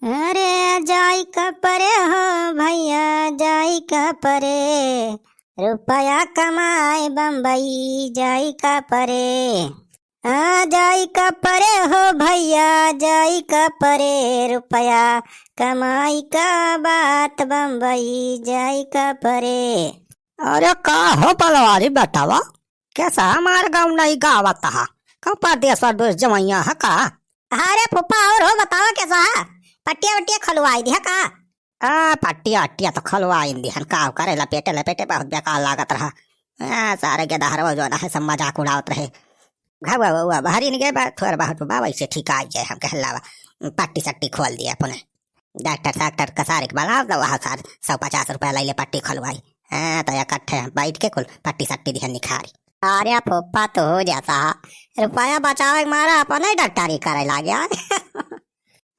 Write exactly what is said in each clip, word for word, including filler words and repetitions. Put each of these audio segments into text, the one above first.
अरे जाई का परे हो भैया, जाई का परे, रुपया कमाए बम्बई जाई का परे। आ जाई का परे हो भैया, जाई का परे, रुपया कमाई का बात बम्बई जाई का परे। अरे का हो पलवारी बेटावा, कैसा हमार गाँव नहीं गावत हा? कहूँ परदेस परदेस जवैया है का? अरे फूफा, और हो बतावा कैसा है? पट्टिया वट्टिया खोलवाई दिया का? आ, पट्टिया वट्टिया तो खोलवाई दिहन, का करे, लपेटे लपेटे बहुत बेकार लागत रहा। आ, सारे गेदहरवा जो है सब मजाक उड़ावत रहे। घावा उवा बहरी न गए बा, थोड़ा बहुत बा, वैसे ठीक आ जाए, हम कहलावा पट्टी सट्टी खोल दिया अपने। डॉक्टर साक्टर का सारे के बुलाओ तो वहाँ सार सौ पचास रुपया ले ले पट्टी खोलवाई। हाँ, तो इकट्ठे बैठ के कुल पट्टी सट्टी दिहन निखारी। अरे फूफा तो हो जाता, रुपया बचावे के मारा अपने डॉक्टरी करे लागे।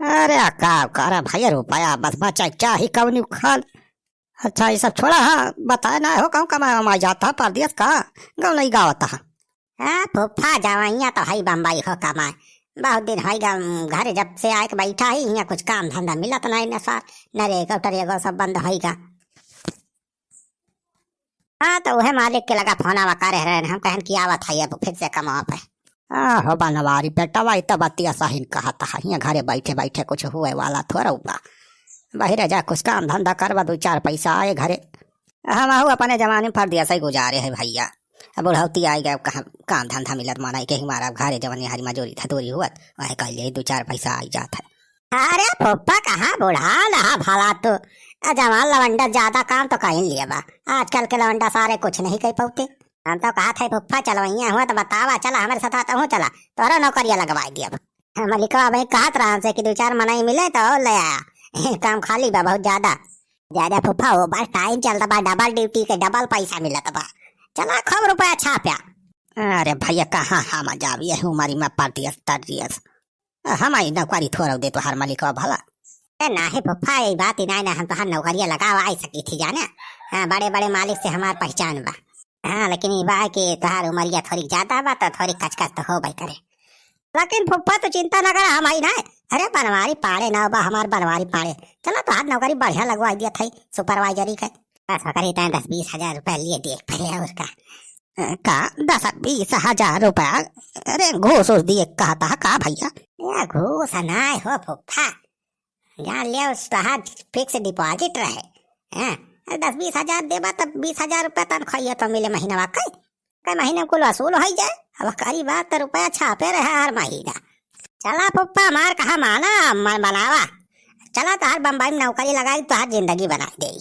अरे का करे भैया, रुपया बस बचाए चाही कौनी खाल। अच्छा, ये सब छोड़ा, हाँ, बताए ना हो, कहूँ कमाए वमाए जाता परदेस का, गाँव नहीं गावत हा। हाँ, फूफा जवैया तो है बम्बई हो कमाए। बहुत दिन होइगा, उम, घरे जब से आए के बैठा ही, हियाँ कुछ काम धंधा मिलत नहीं न सार, नरेगा टरेगा सब बंद होइगा। हाँ, तो उहे मालिक के लगा फोनवा करे रहन, हम कहन कि आवत है अब फिर से कमावा पे। हाँ हो बनवारी बेटवा, ई तो बतिया सही कहत है, हियाँ घरे बैठे बैठे कुछ हुए वाला थोड़ा बा। बहिरे जा कुछ काम धंधा करबा, दो चार पैसा आए घरे। हमहू अपने जमाने में परदेस ही गुजारे है भैया। अब बुढ़ौती आई गए, कहाँ काम धंधा मिलत माना के हमारा घरे जवन हारी मजूरी धतूरी हुअत, वह कह लिए दो चार पैसा आई जात है। अरे फूफा, कहाँ बुढ़ा रहा भला तू? आ जवान लवंडा ज्यादा काम तो कहीं लिया बा। आजकल के लवंडा सारे कुछ नहीं कह पाते। हम तो कहा थे फूफा चलवैया हुआ तो बतावा, चला हमारे साथ आता हूँ, चला तोहरा नौकरिया लगवाई दिया। मलिकवा भाई कहत रहा हमसे कि दो चार मनई मिले तो ले आया। काम खाली बा बहुत ज्यादा। ज्यादा फूफा हो बस टाइम चलता बा, डबल ड्यूटी के डबल पैसा मिलत बा। चला खूब रुपया छाप्या। अरे भैया कहाँ हम जाब यही उमरी में परदेस तरदेस। हम आई नौकरी थोड़ा दे तोहार मलिकवा भला। ए नाही फूफा, ये बात ही नहीं ना, हम तोहार नौकरिया लगावा आई सकी थी जाने। हाँ, बड़े बड़े मालिक से हमार पहचान बा। हाँ, लेकिन ये बा कि तोहार उमरिया थोड़ी ज्यादा बा तो थोड़ी कचकच तो हो भाई करे। लेकिन फूफा तू चिंता ना करा, हम आई ना। अरे बनवारी पाड़े ना बा, हमार बनवारी पाड़े। चला तोहार नौकरी बढ़िया लगवाई दिया था सुपरवाइजरी के। बस ओकरी तय दस बीस हजार रुपया लिए दिए पहले और का। अ, का दस बीस हजार रुपया? अरे घूस उस दिए कहता है का भैया? या घूस नाय हो फूफा, जान ले उस तोहार फिक्स डिपॉजिट रहे। हाँ, दस बीस हजार देबा तब बीस हजार रुपया तनख्वाहिया तो मिले महीनवा के। कई महीने में कुल वसूल हो जाए। अब करी बात तो रुपया छापे रहे हर महीना। चला फूफा मार कहा माना मन बनावा। चला तोहार बम्बई में नौकरी लगाई, तोहार जिंदगी बनाई दे।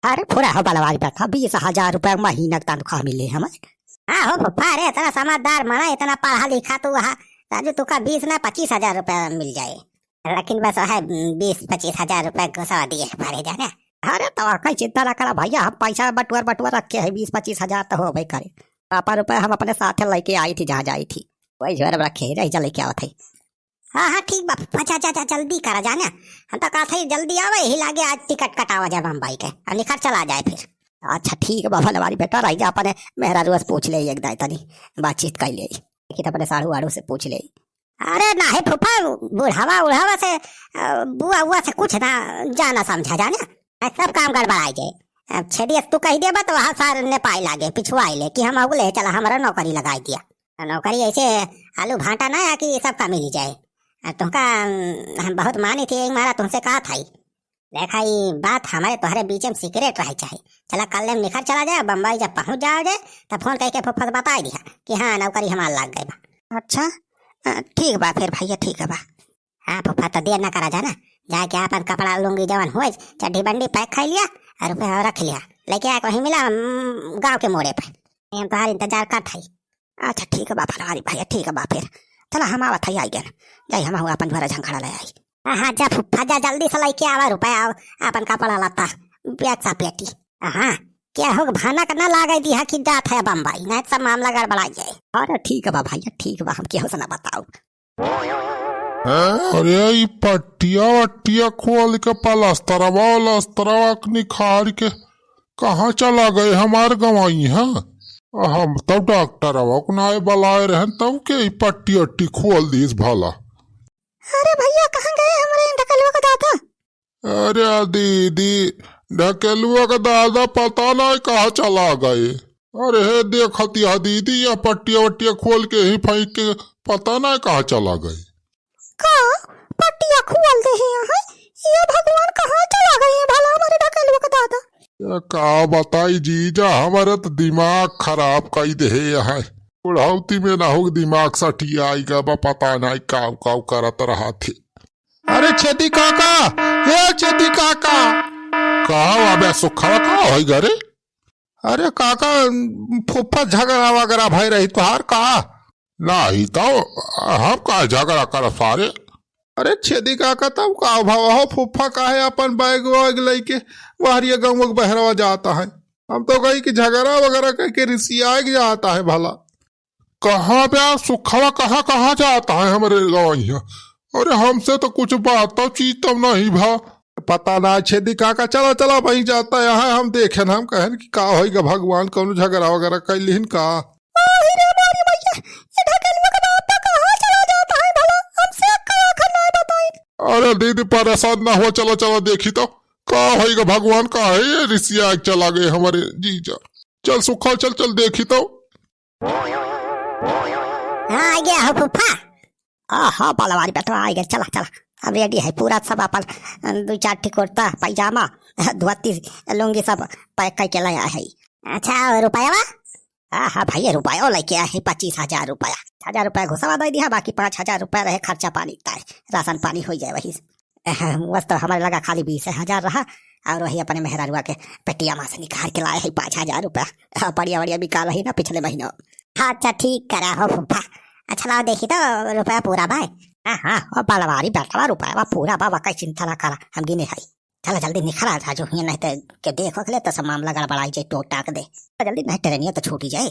अरे पूरा हो बलवारी बैठा, बीस हजार रुपया महीना के तनख्वाह मिले हमें। हाँ हो फूफा, अरे इतना समझदार मना, इतना पढ़ा लिखा तू, हाँ राजू, तुका बीस ना पच्चीस हजार रुपया मिल जाए। लेकिन बस वह बीस पच्चीस हजार रुपया घुसा दिए पड़े जाने। अरे तो कई चिंता ना करा भैया, हम पैसा बटुअर बटुअर रखे है, बीस पच्चीस हजार तो हो भाई करे। पापा रुपया हम अपने साथ लेके आई थी जहाँ जाई थी, वही झोर में रखे है, रही जा लेके आवत है। हाँ हाँ ठीक बा, जा जा जा जल्दी करा जाने। हम तो कहा था जल्दी आवे, यही लागे आज टिकट कटावा जाए बम्बई के, और निखर चला जाए फिर। अच्छा ठीक बा बनवारी बेटा, रही जा अपने मेहरारू से पूछ ले एक दाई तनी, बातचीत कर ले, कि तो अपने साढ़ू आड़ू से पूछ ले। अरे नाही फूफा, बुढ़ावा उढ़ावा से, अ, बुआ उआ से कुछ ना जाना समझा जाने। आ, सब काम गड़बड़ाई जाए। अब छेड़ियस तू कह देबा तो वहाँ सार नेपाई लागे, पिछुआई ले कि हम अगले चला हमारा नौकरी लगाई दिया। नौकरी ऐसे आलू भाटा ना है कि सबका मिल जाए। आ, तुमका, अम, हम बहुत मानी थी, एक मारा तुमसे कहा था ही। देखा, ई बात हमारे तोहरे बीच में सीक्रेट रहे चाहे। चला, कल में निखर चला जाए, बम्बई जब पहुँच जाओ जाए, तब फोन करके फुफ्फा से बताई दिया कि हाँ, नौकरी हमार लाग गई बा। अच्छा, अ, ठीक बा फिर भैया, ठीक बा। हाँ फुफ्फा, तो देर ना करा जाना, जाके आपन कपड़ा लुंगी जवन होए, चड्ढी बंडी पैक खाई लिया और रुपया रख लिया, लेके आके वहीं मिला, हम गाँव के मोड़े पे, हम तोहार इंतजार करत हई। अच्छा ठीक बा बनवारी भैया, ठीक बा फिर। चला हम आवत हई, आई गन। जाई हम हुआ अपन झोरा झंखड़ा ले आई। हाँ, हाँ, जा फुफ्फा, जा जल्दी से लेके आवा रुपया, आव, अपन कपड़ा लत्ता, बैग सा पेटी। हाँ, क्या हो भनक ना लागे दिहा कि जात है बम्बई, नहीं तो सब मामला गड़बड़ाई जाए। अरे ठीक बा भैया, ठीक बा, हम केहू से ना बताऊ। अरे ई पट्टिया वट्टिया खोल के पलस्तरवा वलस्तरवा के निखार के कहाँ चला गए हमार गंवइहा? हम तब डॉक्टरवा को नाय बलाए रहन, तब के ई पट्टी वट्टी खोल दीस भला। अरे भैया, कहाँ गए हमरे ढकलवा का दादा? अरे दीदी, ढकेलुआ का दादा पता नाहीं कहाँ चला गए। अरे हे देखत यह दीदी, यह पट्टिया वट्टिया खोल के ही फेंक के पता नाहीं कहाँ चला गए। का पट्टिया खोल दे है यहाँ? ये भगवान कहाँ चला गए हैं भला हमारे ढकेलुआ का दादा? ये का बताई जीजा, हमारे तो दिमाग खराब कई दे है यहाँ। बुढ़ौती में ना हो दिमाग सटिया आई गा बा, पता नाहीं काव काव करत रहा थे। अरे छेदी काका, ए छेदी काका। का हो अबे सुखवा, का होई गा रे? अरे काका, फुफ्फा झगड़ा वगैरह भई रही तोहार का? नाहीं तो हम का झगड़ा करब सारे? अरे छेदी काका, तब का भवा हो, फुफ्फा काहे अपन बैग वैग लइके बहरिया गउँवा के बहरवा जाता है? हम तो कही कि झगड़ा वगैरह कइके रिसियाइ के जाता है भला। कहाँ बे सुखवा, कहाँ, कहाँ जाता है हमरे गउँवा? अरे हमसे तो कुछ बात तो चीत तो नाहीं भा। पता ना छेदी काका, चला, चला, वहीं जाता है, हम देखेन, हम कहेन कि का होई गा भगवान, कौनो झगड़ा वगैरह कइ लिहिन का? आही रे मोरी मैया, ये ढकेलुआ का दादा कहाँ चला जाता है भला? हमसे अक्कल आखिर नाहीं बताई। अरे दीदी परेशान ना हो, चला, चला देखी तो का होई गा भगवान, का है ये रिसिया के चला गए हमारे जीजा। चल सुखा, चल, चल देखी तो। हाँ, आ गया हो फूफा। हाँ, हाँ, बालवारी बेटवा आ गया। चला, चला, अब ready है पूरा सब अपन, अ, दो चार ठे कुर्ता, पैजामा, धोती, लुंगी सब pack कइके लाया है। अच्छा, और रुपया? हाँ, हाँ भइया, रुपया लइके आए है, पच्चीस हजार रुपया। हजार रुपया घुसवा दे दिया, बाकी पाँच हजार रुपया रहे खर्चा पानी का, राशन पानी होइ जाए वही से। अहम, बस तो हमारे लगा खाली बीस हजार रहा, और वही अपने मेहरारुआ के पेटिया मा से निकाल के लाए है पाँच हजार रुपया। हाँ, बढ़िया, बढ़िया बिका रही ना पिछले महीना। हाँ, अच्छा, ठीक करा हो फूफा। अच्छा, लाओ देखी तो रुपया पूरा बा। हाँ, हाँ, ओ बालवारी बेटवा, रुपया बा पूरा बा, बा, कई चिंता ना करा, हम गिने है। चला जल्दी निकला राजू, हियाँ नहीं तो के देख ओख ले तो सब मामला गड़बड़ाई जाए, टोक टाक दे। जल्दी नहीं, ट्रेनिया तो छूटी जाए।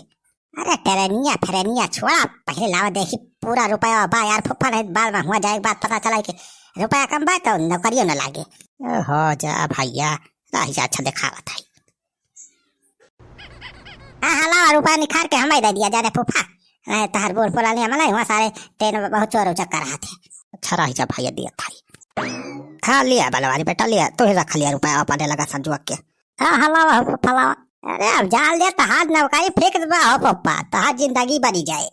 अरे ट्रेनिया, फ्रेनिया छोड़ा, पहले लावा देखी पूरा रुपया बा यार, फुफ्फा नहीं बाल में हुआ जाए, बात पता चला कि रुपया कम बा तो नौकरियों न लागे। ओ हो जा भइया, रही जा, अच्छा देखावत है। हाँ, हाँ, लावा रुपया निकाल के हमें दे दिया जा रे फूफा। नहीं, तहर बोल पोला लिया मला, हुआ सारे ट्रेन में बहुत चोर उचक्कर रहा थे। अच्छा रही जा भइया, दिया था। हाँ, लिया बलवारी बेटा, लिया, तू ही रख लिया रुपया अपने लगा संजुआ के। हाँ, हाँ, लावा हो फूफा, लावा। अरे, अब जान ले, तहार नौकरी fix बा हो फूफा, तहार जिंदगी बनी जाए।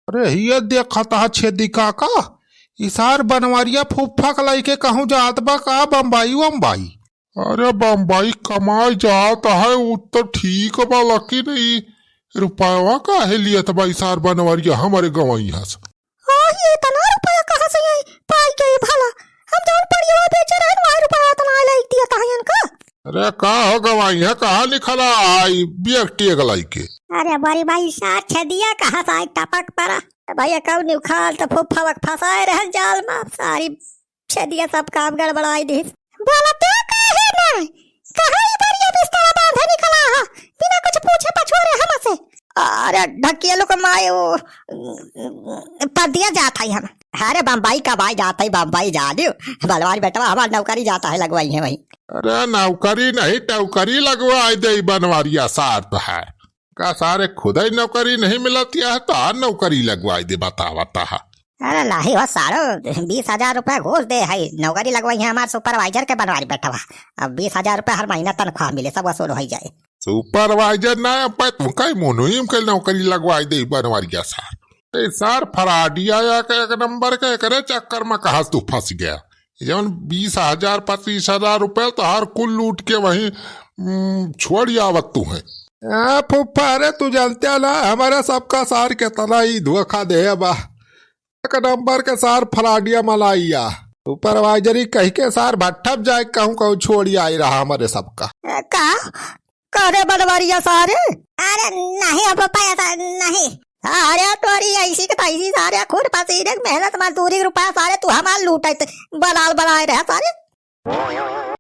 अरे, हिये देखा तहा छेदी काका, ई सार बनवरिया फूफा के लइके कहूँ जात बा का बम्बई वम्बई? अरे, बम्बई कमाए जात है, उ तो ठीक बा, लेकिन ई रुपयवा काहे लियत बा ई सार बनवरिया हमरे गवैया से? आही, इतना रुपया कहाँ से आई? पाई के भला? हम जौन पड़ियवा बेचे रहन, वही रुपया इतना आई, लाई दिया तहयन का? अरे का हो गवाई है, कहाँ निकला आई बियक टियक लाई के? अरे बड़ी भाई, सार छेदिया कहाँ से आई टपक पड़ा? भाई कब निकाल तो फुफ्फा वक फंसाए रहन जाल में, सारी छेदिया सब काम गड़बड़ाई दिस। बोलते काहे ना? कहाँ ई बढ़िया बिस्तरा बांधे निकला हा? बिना कुछ पूछे पछोरे हमसे। अरे ढकेलू के माई, वो, पदिया जात है हम। अरे बम्बई कब आई जात है, बम्बई जा दियो। बलवारी बेटवा हमार नौकरी जाता है, लगवाई है वहीं। अरे नौकरी नहीं, टौकरी लगवाई दे बनवारिया सार तो है। का सारे खुदई नौकरी नहीं मिलत है, तो आ नौकरी लगवाई दे, बतावत है। अरे लाही हो सारो, बीस हजार रुपया घूस दे है, नौकरी लगवाई है हमार supervisor के बनवारी बेटवा। अब बीस हजार रुपया हर महीना तनख्वाह मिले, सब वसूल होइ जाए। Supervisor ना, अब तुमका ही मुनीम के नौकरी लगवाई दे बनवारिया सार। ए सार फराडिया या के एक नंबर के, एकरे चक्कर में कहाँ तू फंस गया? जौन बीस हजार, पच्चीस हजार रुपया तो हर कुल लूट के वहीं, उम, छोड़ आवत तू है। आ, फूफा, अरे तू जानते ना, हमारा सबका सार कितना ही धोखा दे बा। एक नंबर के सार फराडिया मलाइया। Supervisor कह के सार भट्ठा में जाए कहूँ, कहूँ छोड़ी आई रहा हमारे सबका। ए, का? का रे बनवारिया सारे? अरे नहीं हो पापा, ऐसा नहीं। अरे तोरी ऐसी के तैसी सारे, खून पसीने के मेहनत मजदूरी के रुपया सारे, तू हमार लूटे ते बलाल बनाए रहे सारे।